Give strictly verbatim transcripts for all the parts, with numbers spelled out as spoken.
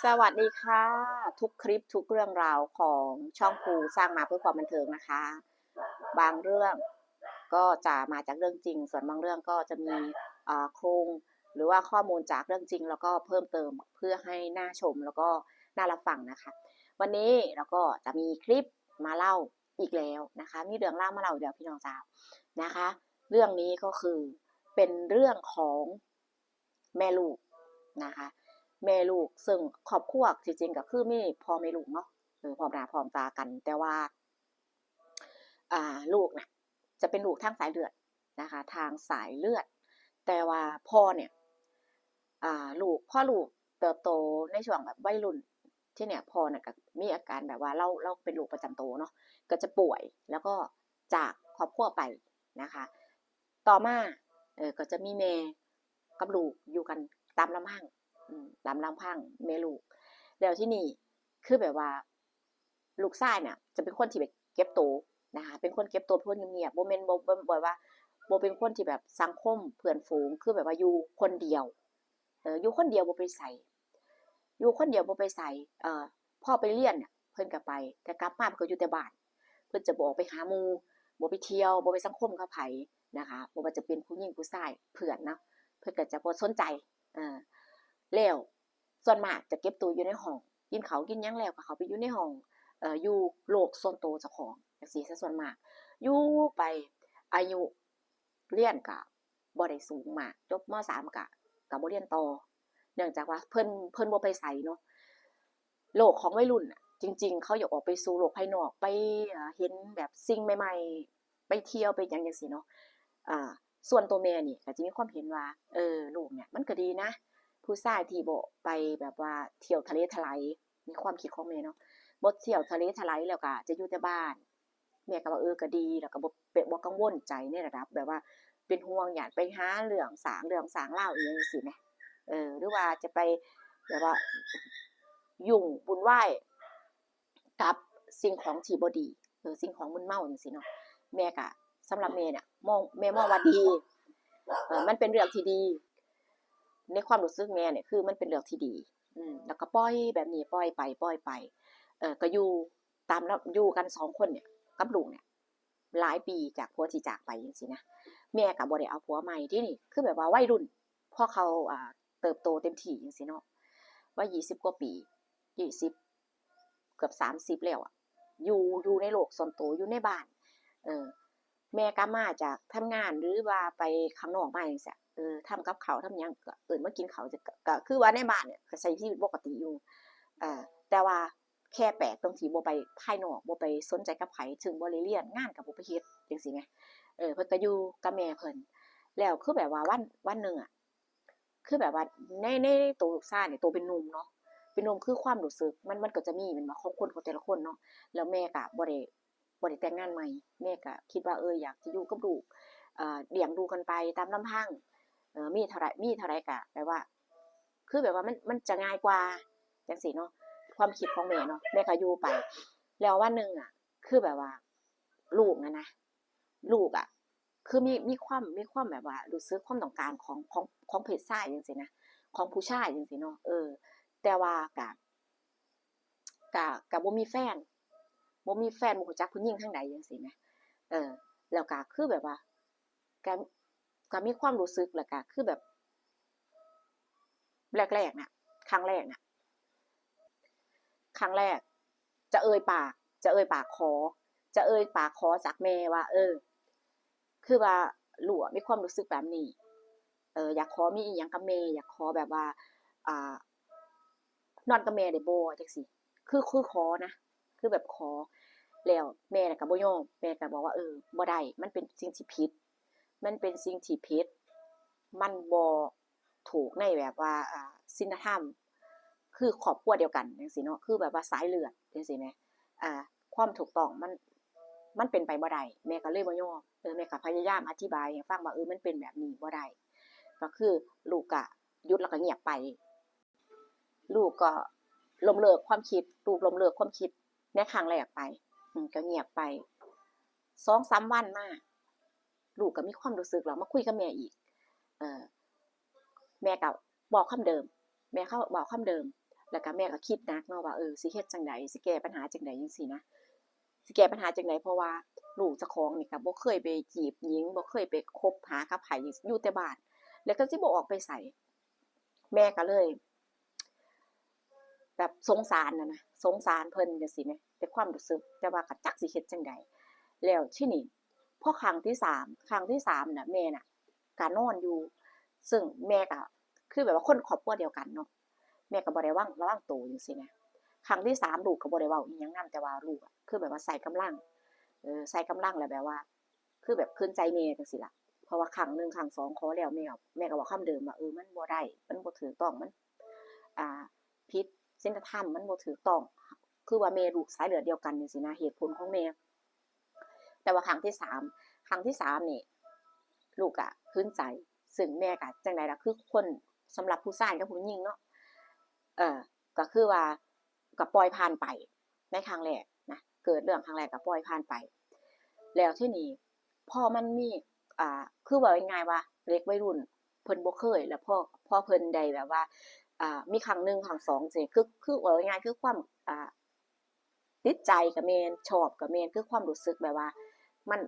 สวัสดีค่ะ ทุกคลิปทุกเรื่องราวของช่องครูสร้างมาเพื่อความบันเทิงนะคะ บางเรื่องก็จะมาจากเรื่องจริง ส่วนบางเรื่องก็จะมี เอ่อ โครง หรือว่าข้อมูลจากเรื่องจริง แล้วก็เพิ่มเติมเพื่อให้น่าชมแล้วก็น่ารับฟังนะคะ วันนี้เราก็จะมีคลิปมาเล่าอีกแล้วนะคะ มีเรื่องเล่ามาเล่าอีกแล้วพี่น้องจ๋านะคะ เรื่องนี้ก็คือเป็นเรื่องของแม่ลูกนะคะ แม่ลูก ซึ่งครอบครัวที่จริงก็คือมีพ่อแม่ลูกเนาะ เออ พร้อมหน้าพร้อมตากัน แต่ว่า อ่า ลูกน่ะจะเป็นลูกทางสายเลือดนะคะ ทางสายเลือด แต่ว่าพ่อเนี่ย อ่า ลูก พอลูกเติบโตในช่วงแบบวัยรุ่น ทีเนี้ยพ่อน่ะก็มีอาการแบบว่าลาว ลาวเป็นโรคประจำตัวเนาะ ก็จะป่วย แล้วก็จากครอบครัวไปนะคะ ต่อมา เอ่อ ก็จะมีแม่กับลูกอยู่กันตามลำพัง อืม ตามลำพังแม่ลูก แล้วทีนี้คือแบบว่า ลูกชายเนี่ยจะเป็นคนที่แบบเก็บโตนะคะ เป็นคนเก็บโต เป็นคนเงียบๆ บ่แม่น บ่ บ่ บ่ว่า บ่เป็นคนที่แบบสังคมเพื่อนฝูง คือแบบว่าอยู่คนเดียว เออ อยู่คนเดียวบ่ไปไส อยู่คนเดียวบ่ไปไส เอ่อ พอไปเรียนเนี่ยเพิ่นก็ไป แต่กลับมาเพิ่นก็อยู่แต่บ้าน เพิ่นจะบ่ออกไปหาหมู่ บ่ไปเที่ยว บ่ไปสังคมกับไผนะคะ บ่ว่าจะเป็นผู้หญิงผู้ชาย เพื่อนเนาะ เพิ่นก็จะบ่สนใจ เออ แล้วส่วนมากจะเก็บตัวอยู่ในห้อง กินข้าวกินหยังแล้วก็เข้าไปอยู่ในห้อง เอ่อ อยู่โลกส่วนตัวเจ้าของจั่งซี้ซะส่วนมาก อยู่ไป อายุเรียนก็บ่ได้สูงมาก จบ ม.สาม ก็ ก็บ่เรียนต่อ เนื่องจากว่าเพิ่น เพิ่นบ่ไปไสเนาะ โลกของวัยรุ่นน่ะ จริงๆ เขาอยากออกไปสู่โลกภายนอก ไป เอ่อ เห็นแบบสิ่งใหม่ๆ ไปเที่ยวไปหยังจั่งซี้เนาะ อ่า ส่วนตัวแม่นี่ก็จะมีความเห็นว่า เออ ลูกเนี่ยมันก็ดีนะ ผู้ชายที่บ่ไปแบบว่าเที่ยวทะเลทลาย ในความคิดของแม่เนาะ บ่เที่ยวทะเลทลาย แล้วก็จะอยู่แต่บ้าน แม่ก็ว่า เออ ก็ดี แล้วก็บ่ บ่กังวลใจในระดับแบบว่าเป็นห่วง ย้านไปหาเรื่องสร้างเรื่องสร้างราวอิหยังจั่งซี้แหม เออ หรือว่าจะไปแบบว่ายุ่งวุ่นวายกับสิ่งของที่บ่ดี เออ สิ่งของมึนเมาจั่งซี้เนาะ แม่ก็ สำหรับแม่เนี่ย มอง แม่มองว่าดี เออ มันเป็นเรื่องที่ดี ในความรู้สึกแม่เนี่ย คือมันเป็นเรื่องที่ดี อืม แล้วก็ปล่อยแบบนี้ ปล่อยไป ปล่อยไป เออ ก็อยู่ตามลำ อยู่กันสองคนเนี่ย กับลูกเนี่ย หลายปีจากผัวที่จากไปจั่งซี้นะ แม่ก็บ่ได้เอาผัวใหม่ ทีนี้คือแบบว่าวัยรุ่น พอเขา อ่า เติบโตเต็มที่จั่งซี้เนาะ วัยยี่สิบกว่าปี ยี่สิบ เกือบสามสิบแล้วอะ อยู่ อยู่ในโลกส่วนตัว อยู่ในบ้าน เออ แม่กลับมาจากทำงาน หรือว่าไปข้างนอกมาจั่งซี้ เออ ทำกับข้าวทำหยัง ก็เอิ้นมากินข้าว ก็ ก็คือว่าในบ้านเนี่ยก็ใช้ชีวิตปกติอยู่ เอ่อ แต่ว่าแค่แปลกตรงที่บ่ไปภายนอก บ่ไปสนใจกับไผ ซึ่งบ่ได้เรียน งานก็บ่ไปเฮ็ดจั่งซี้แหม เออ เพิ่นก็อยู่กับแม่เพิ่น แล้วคือแบบว่าวัน วันหนึ่งอะ คือแบบว่าใน ใน ในตัวลูกชายเนี่ย ตัวเป็นหนุ่มเนาะ เป็นหนุ่มคือความรู้สึกมัน มันก็จะมีแม่นบ่ ของคน ของแต่ละคนเนาะ แล้วแม่ก็บ่ได้ บ่ได้แต่งงานใหม่ แม่ก็คิดว่า เออ อยากจะอยู่กับลูก เอ่อ เลี้ยงดูกันไปตามลำพัง เอ่อ มีเท่าใด มีเท่าใดก็แบบว่า คือแบบว่ามัน มันจะง่ายกว่าจั่งซี้เนาะ ความคิดของแม่เนาะ แม่ก็อยู่ไป แล้ววันหนึ่งอะ คือแบบว่าลูกนั่นนะ ลูกอะ คือมี มีความ มีความแบบว่ารู้สึกความต้องการของ ของ ของเพศชายจั่งซี้นะ ของผู้ชายจั่งซี้เนาะ เออ แต่ว่าก็ ก็ ก็บ่มีแฟน บ่มีแฟน บ่รู้จักผู้หญิงทางใดจั่งซี้แหม เออ แล้วก็คือแบบว่า ก็ ก็มีความรู้สึก แล้วก็คือแบบ แรกๆ น่ะ ครั้งแรกน่ะ ครั้งแรก จะเอ่ยปาก จะเอ่ยปากขอ จะเอ่ยปากขอจากแม่ว่า เออ คือว่าลูกอะมีความรู้สึกแบบนี้ เออ อยากขอมีอิหยังกับแม่ อยากขอแบบว่า อ่า นอนกับแม่ได้บ่ จั่งซี้ คือ คือขอนะ คือแบบขอ แล้วแม่น่ะก็บ่ยอม แม่ก็บอกว่า เออ บ่ได้ มันเป็นสิ่งที่ผิด มันเป็นสิ่งที่ผิด มันบ่ถูกในแบบว่า อ่า ศีลธรรม คือครอบครัวเดียวกันจั่งซี้เนาะ คือแบบว่าสายเลือดจั่งซี้แหม อ่า ความถูกต้องมัน มันเป็นไปบ่ได้ แม่ก็เลยบ่ยอม เออ แม่ก็พยายามอธิบายให้ฟังว่า เออ มันเป็นแบบนี้บ่ได้ ก็คือลูกก็หยุดแล้วก็เงียบไป ลูกก็ล้มเลิกความคิด ลูกล้มเลิกความคิดในครั้งแรกไป อืม ก็เงียบไป สองสามวันมา ลูกก็มีความรู้สึกแล้วมาคุยกับแม่อีก เอ่อ แม่ก็บอกคำเดิม แม่เขาบอกคำเดิม แล้วก็แม่ก็คิดหนักเนาะว่า เออ สิเฮ็ดจั่งใด สิแก้ปัญหาจั่งใดจั่งซี้นะ สิแก้ปัญหาจั่งใด เพราะว่าลูกเจ้าของนี่ก็บ่เคยไปจีบหญิง บ่เคยไปคบหากับไผ อยู่แต่บ้าน แล้วก็สิบ่ออกไปไส แม่ก็เลย แบบสงสารน่ะนะ สงสารเพิ่นจั่งซี้แหม ในความรู้สึก แต่ว่าก็จักสิเฮ็ดจั่งใด แล้วทีนี้ พอครั้งที่สาม ครั้งที่สามน่ะ แม่น่ะ ก็นอนอยู่ ซึ่งแม่ก็คือแบบว่าคนครอบครัวเดียวกันเนาะ แม่ก็บ่ได้วัง ระวังโตจั่งซี้นะ ครั้งที่สามลูกก็บ่ได้เว้าอิหยังนำ แต่ว่าลูกอะ คือแบบว่าใช้กำลัง เออ ใช้กำลังแล้วแบบว่า คือแบบขืนใจแม่จั่งซี้ล่ะ เพราะว่าครั้งหนึ่งครั้งสองขอแล้ว แม่ แม่ก็เว้าคำเดิมว่า เออ มันบ่ได้ มันบ่ถูกต้อง มัน อ่า ผิดศีลธรรม มันบ่ถูกต้อง คือว่าแม่ลูกสายเลือดเดียวกันจั่งซี้นะ เหตุผลของแม่ แต่ว่าครั้งที่สาม ครั้งที่สามนี่ ลูกก็ขืนใจ ซึ่งแม่ก็จั่งใดล่ะ คือคน สำหรับผู้ชายกับผู้หญิงเนาะ เออ ก็คือว่า ก็ปล่อยผ่านไป ในครั้งแรกนะ เกิดเรื่องครั้งแรกก็ปล่อยผ่านไป แล้วทีนี้ พอมันมี อ่า คือเว้าง่ายๆว่าเด็กวัยรุ่นเพิ่นบ่เคย แล้วพอ พอเพิ่นได้แบบว่า อ่า มีครั้งหนึ่งครั้งสองจั่งซี้ คือ คือเว้าง่ายๆ คือความ อ่า ติดใจก็แม่น ชอบก็แม่น คือความรู้สึกแบบว่ามัน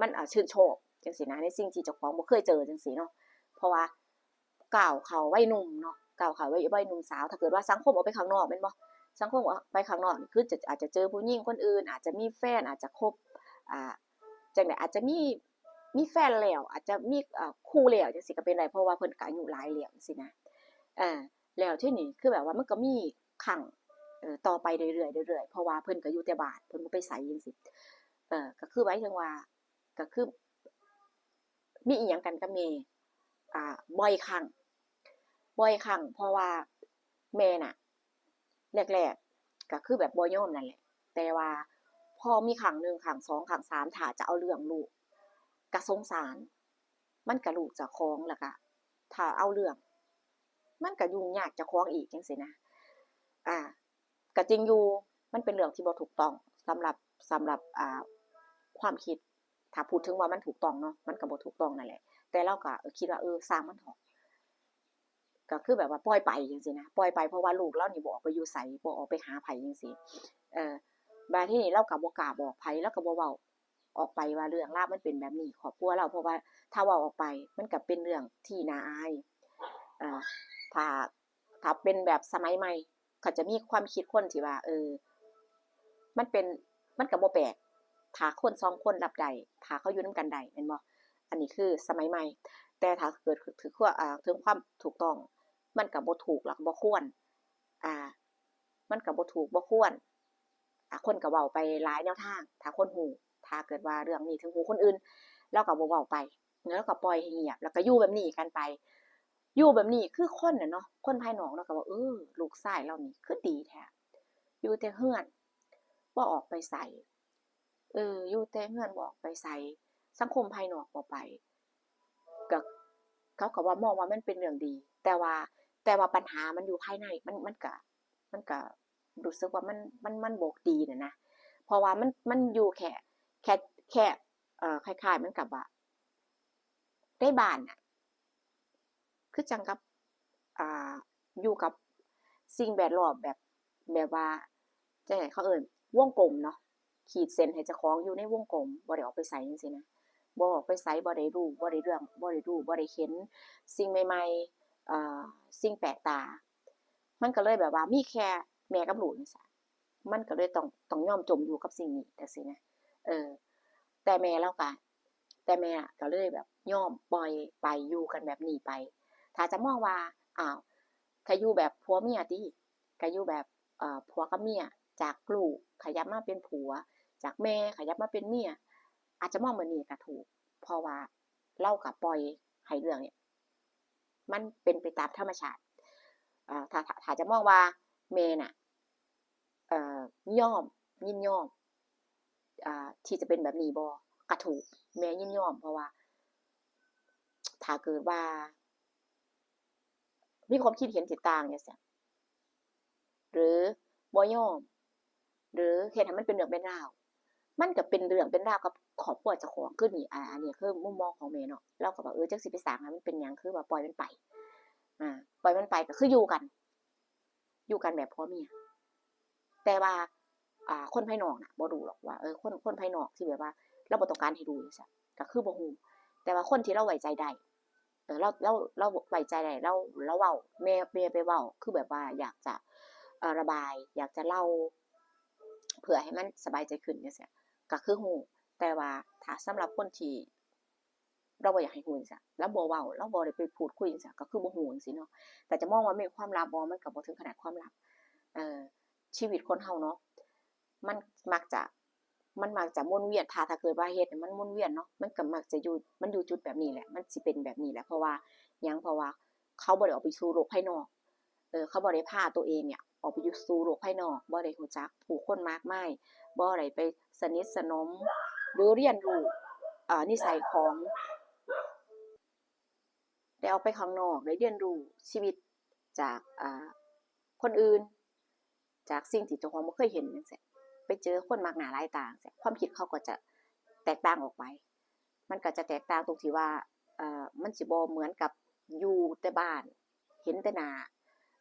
มัน อ่า ชื่นชอบจั่งซี้นะ ในสิ่งที่เจ้าของบ่เคยเจอจั่งซี้เนาะ เพราะว่าก้าวเข้าวัยหนุ่มเนาะ ก้าวเข้าวัย วัยหนุ่มสาว ถ้าเกิดว่าสังคมออกไปข้างนอกแม่นบ่ สังคมออกไปข้างนอกนี่คือจะ อาจจะเจอผู้หญิงคนอื่น อาจจะมีแฟน อาจจะคบ อ่า จั่งใด อาจจะมี มีแฟนแล้ว อาจจะมี เอ่อ คู่แล้วจั่งซี้ก็เป็นได้ เพราะว่าเพิ่นก็อายุหลายแล้วจั่งซี้นะ เออ แล้วทีนี้คือแบบว่ามันก็มีครั้ง เอ่อ ต่อไปเรื่อยๆ เรื่อยๆ เพราะว่าเพิ่นก็อยู่แต่บ้าน เพิ่นบ่ไปไสจั่งซี้ เอ่อ ก็คือหมายถึงว่า ก็คือ มีอิหยังกันกับแม่ อ่า บ่อยครั้ง บ่อยครั้ง เพราะว่าแม่น่ะ แรกๆ ก็คือแบบบ่ยอมนั่นแหละ แต่ว่าพอมีครั้งหนึ่ง ครั้งสอง ครั้งสาม ถ้าจะเอาเรื่องลูก ก็สงสาร มันก็ลูกเจ้าของ แล้วก็ถ้าเอาเรื่อง มันก็ยุ่งยากเจ้าของอีกจั่งซี้นะ อ่า ก็จริงอยู่ มันเป็นเรื่องที่บ่ถูกต้อง สำหรับ สำหรับ อ่า ความคิด ถ้าพูดถึงว่ามันถูกต้องเนาะ มันก็บ่ถูกต้องนั่นแหละ แต่ลาวก็ เออ คิดว่า เออ ซ่างมันเถาะ ก็คือแบบว่าปล่อยไปจั่งซี้นะ ปล่อยไป เพราะว่าลูกลาวนี่บ่ออกไปอยู่ไส บ่ออกไปหาไผจั่งซี้ เออ บาดทีนี้ลาวก็บ่กล้าบอกไผ ลาวก็บ่เว้าออกไปว่าเรื่องราวมันเป็นแบบนี้ ครอบครัวลาว เพราะว่าถ้าเว้าออกไป มันก็เป็นเรื่องที่น่าอาย เอ่อ ถ้า ถ้าเป็นแบบสมัยใหม่ เขาจะมีความคิดคนที่ว่า เออ มันเป็น มันก็บ่แปลก ถ้าคนสองคนรับได้ ถ้าเขาอยู่นำกันได้ แม่นบ่ อันนี้คือสมัยใหม่ แต่ถ้าเกิดถึง เอ่อ ถึงความถูกต้อง มันก็บ่ถูก แล้วก็บ่ควร อ่า มันก็บ่ถูก บ่ควร อ่า คนก็เว้าไปหลายแนวทาง ถ้าคนฮู้ ถ้าเกิดว่าเรื่องนี้ถึงหูคนอื่น ลาวก็บ่เว้าไป ลาวก็ปล่อยให้เงียบ แล้วก็อยู่แบบนี้กันไป อยู่แบบนี้คือคนน่ะเนาะ คนภายนอกเนาะ ก็ว่า เออ ลูกชายลาวนี่คือดีแท้ อยู่แต่เฮือน บ่ออกไปไส เออ อยู่แต่เฮือน บ่ออกไปไส สังคมภายนอกบ่ไป ก็ เขาก็ว่ามองว่ามันเป็นเรื่องดี แต่ว่า แต่ว่าปัญหามันอยู่ภายใน มัน มันก็ มันก็รู้สึกว่ามัน มัน มันบ่ดีน่ะนะ เพราะว่ามัน มันอยู่แค่ แค่ แค่ เอ่อ คล้ายๆ เหมือนกับว่า ในบ้านน่ะ คือจั่งกับ อ่า อยู่กับสิ่งแวดล้อมแบบ แบบว่า จั่งใดเขาเอิ้น วงกลมเนาะ ขีดเส้นให้เจ้าของอยู่ในวงกลม บ่ได้ออกไปไสจั่งซี้นะ บ่ออกไปไส บ่ได้รู้ บ่ได้เรื่อง บ่ได้รู้ บ่ได้เห็นสิ่งใหม่ๆ เอ่อ สิ่งแปลกตา มันก็เลยแบบว่ามีแค่แม่กับลูกจั่งซี้ มันก็เลยต้อง ต้องยอมจมอยู่กับสิ่งนี้จั่งซี้นะ เออ แต่แม่ลาวก็ แต่แม่อะก็เลยแบบยอมปล่อยไป อยู่กันแบบนี้ไป ถ้าจะมองว่า อ้าว ถ้าอยู่แบบผัวเมียติ ก็อยู่แบบ เอ่อ ผัวกับเมีย จากลูกขยับมาเป็นผัว จากแม่ขยับมาเป็นเมีย อาจจะมองแบบนี้ก็ถูก เพราะว่าลาวก็ปล่อยให้เรื่องเนี่ย มันเป็นไปตามธรรมชาติ อ่า ถ้า ถ้า ถ้าจะมองว่าแม่น่ะ เอ่อ ยอม ยินยอม อ่า ที่จะเป็นแบบนี้บ่ ก็ถูก แม่ยินยอม เพราะว่า ถ้าเกิดว่า มีความคิดเห็นที่ต่างจั่งซี้ หรือบ่ยอม หรือเฮ็ดให้มันเป็นเรื่องเป็นราว มันก็เป็นเรื่องเป็นราวกับครอบครัวเจ้าของ คือนี่ อ่า อันนี้คือมุมมองของแม่เนาะ ลาวก็ว่า เออ จักสิไปสร้างให้มันเป็นหยัง คือว่าปล่อยมันไป อ่า ปล่อยมันไป ก็คืออยู่กัน อยู่กันแบบผัวเมีย แต่ว่า อ่า คนภายนอกน่ะบ่รู้หรอกว่า เออ คน คนภายนอกที่แบบว่า ลาวบ่ต้องการให้รู้จั่งซี้ ก็คือบ่ฮู้ แต่ว่าคนที่ลาวไว้ใจได้ เออ ลาว ลาว ลาวไว้ใจได้ ลาว ลาวเว้า แม่ แม่ไปเว้า คือแบบว่าอยากจะ เอ่อ ระบาย อยากจะเล่า เพื่อให้มันสบายใจขึ้นจั่งซี้ ก็คือฮู้ แต่ว่าถ้าสำหรับคนที่ ลาวบ่อยากให้ฮู้จั่งซี้ ลาวบ่เว้า ลาวบ่ได้ไปพูดคุยจั่งซี้ ก็คือบ่ฮู้จั่งซี้เนาะ แต่จะมองว่ามีความลับบ่ มันก็บ่ถึงขนาดความลับ เอ่อ ชีวิตคนเฮาเนาะ มันมักจะ มันมักจะวนเวียน ถ้า ถ้าเกิดว่าเฮ็ดให้มันวนเวียนเนาะ มันก็มักจะอยู่ มันอยู่จุดแบบนี้แหละ มันสิเป็นแบบนี้แหละ เพราะว่าหยัง เพราะว่าเขาบ่ได้ออกไปสู่โลกภายนอก เออ เขาบ่ได้พาตัวเองเนี่ยออกไปอยู่สู่โลกภายนอก บ่ได้รู้จักผู้คนมากมาย บ่ได้ไปสนิทสนม หรือเรียนรู้ เอ่อ นิสัยของ ได้ออกไปข้างนอก ได้เรียนรู้ชีวิตจาก อ่า คนอื่น จากสิ่งที่เจ้าของบ่เคยเห็นจั่งซี้ ไปเจอคนมากหน้าหลายตาจั่งซี้ ความคิดเขาก็จะแตกต่างออกไป มันก็จะแตกต่างตรงที่ว่า เอ่อ มันสิบ่เหมือนกับอยู่แต่บ้าน เห็นแต่หน้า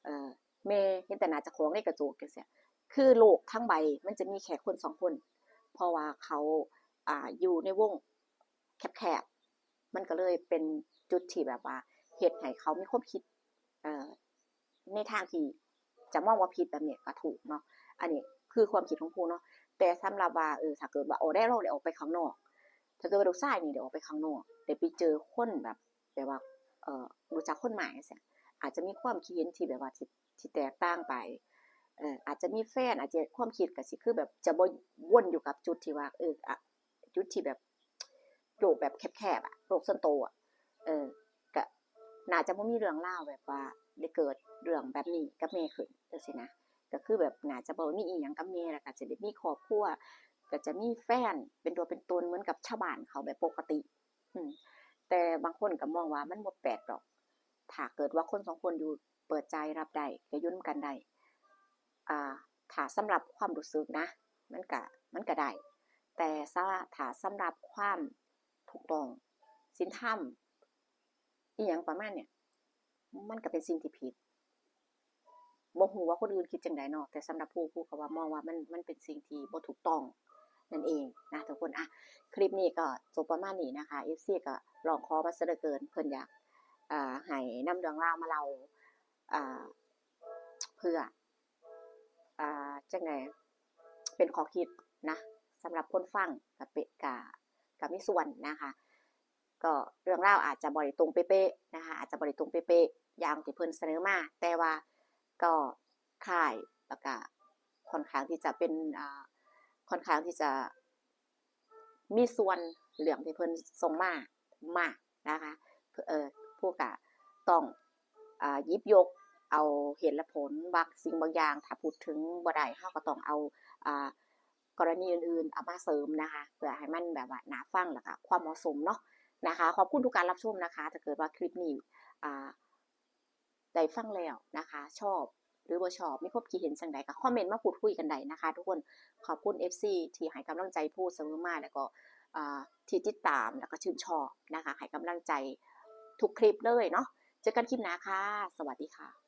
เอ่อ แม่ เห็นแต่หน้าเจ้าของในกระจกจั่งซี้ คือโลกทั้งใบมันจะมีแค่คนสองคน เพราะว่าเขา อ่า อยู่ในวงแคบๆ มันก็เลยเป็นจุดที่แบบว่าเฮ็ดให้เขามีความคิด เอ่อ ในทางที่จะมองว่าผิดแบบนี้ก็ถูกเนาะ อันนี้คือความคิดของผู้เนาะ แต่สำหรับว่า เออ ถ้าเกิดว่า โอ้ ได้ ลาวได้ออกไปข้างนอก ถ้าเกิดว่าลูกชายนี่ได้ออกไปข้างนอก ได้ไปเจอคนแบบ แบบว่า เอ่อ รู้จักคนใหม่จั่งซี้ อาจจะมีความคิดเห็นที่แบบว่าที่ ที่แตกต่างไป เอ่อ อาจจะมีแฟน อาจจะความคิดก็สิคือแบบจะบ่วนอยู่กับจุดที่ว่า เออ อะ จุดที่แบบ โลกแบบแคบๆ อะ โลกส่วนตัวอะ เออ ก็น่าจะบ่มีเรื่องราวแบบว่าได้เกิดเรื่องแบบนี้กับแม่ขึ้นจั่งซี้นะ ก็คือแบบน่าจะบ่มีอิหยังกับแม่ แล้วก็จะได้มีครอบครัว ก็จะมีแฟนเป็นตัวเป็นตนเหมือนกับชาวบ้านเขาแบบปกติ อืม แต่บางคนก็มองว่ามันบ่แปลกดอก ถ้าเกิดว่าคนสองคนอยู่เปิดใจรับได้ ก็อยู่นำกันได้ อ่า ถ้าสำหรับความรู้สึกนะ มันก็ มันก็ได้ แต่สะ ถ้าสำหรับความถูกต้อง ศีลธรรม อิหยังประมาณเนี่ย มันก็เป็นสิ่งที่ผิด บ่ฮู้ว่าคนอื่นคิดจั่งใดเนาะ แต่สำหรับผู้ ผู้ก็ว่ามองว่ามัน มันเป็นสิ่งที่บ่ถูกต้องนั่นเองนะทุกคน อ่ะ คลิปนี้ก็จบประมาณนี้นะคะ เอฟซี ก็ร้องขอมาซะเหลือเกิน เพิ่นอยาก อ่า ให้นำเรื่องราวมาเล่า อ่า เพื่อ อ่า จั่งใด เป็นข้อคิดนะ สำหรับคนฟัง ก็เป็น ก็ ก็มีส่วนนะคะ ก็เรื่องราวอาจจะบ่ได้ตรงเป๊ะๆ นะคะ อาจจะบ่ได้ตรงเป๊ะๆ อย่างที่เพิ่นเสนอมา แต่ว่าก็คล้าย แล้วก็ค่อนข้างที่จะเป็น อ่า ค่อนข้างที่จะมีส่วนเรื่องที่เพิ่นส่งมามากนะคะ เอ่อ ผู้ก็ต้อง อ่า หยิบยกเอาเหตุและผลบางสิ่งบางอย่าง ถ้าพูดถึงบ่ได้ เราก็ต้องเอา อ่า กรณีอื่นๆ เอามาเสริมนะคะ เพื่อให้มันแบบว่าน่าฟัง แล้วก็ความเหมาะสมเนาะนะคะ ขอบคุณทุกการรับชมนะคะ ถ้าเกิดว่าคลิปนี้ อ่า ได้ฟังแล้วนะคะ ชอบหรือบ่ชอบ มีความคิดเห็นจั่งใด ก็คอมเมนต์มาพูดคุยกันได้นะคะทุกคน ขอบคุณ เอฟซี ที่ให้กำลังใจผู้เสมอมา แล้วก็ อ่า ที่ติดตาม แล้วก็ชื่นชอบนะคะ ให้กำลังใจทุกคลิปเลยเนาะ เจอกันคลิปหน้าค่ะ สวัสดีค่ะ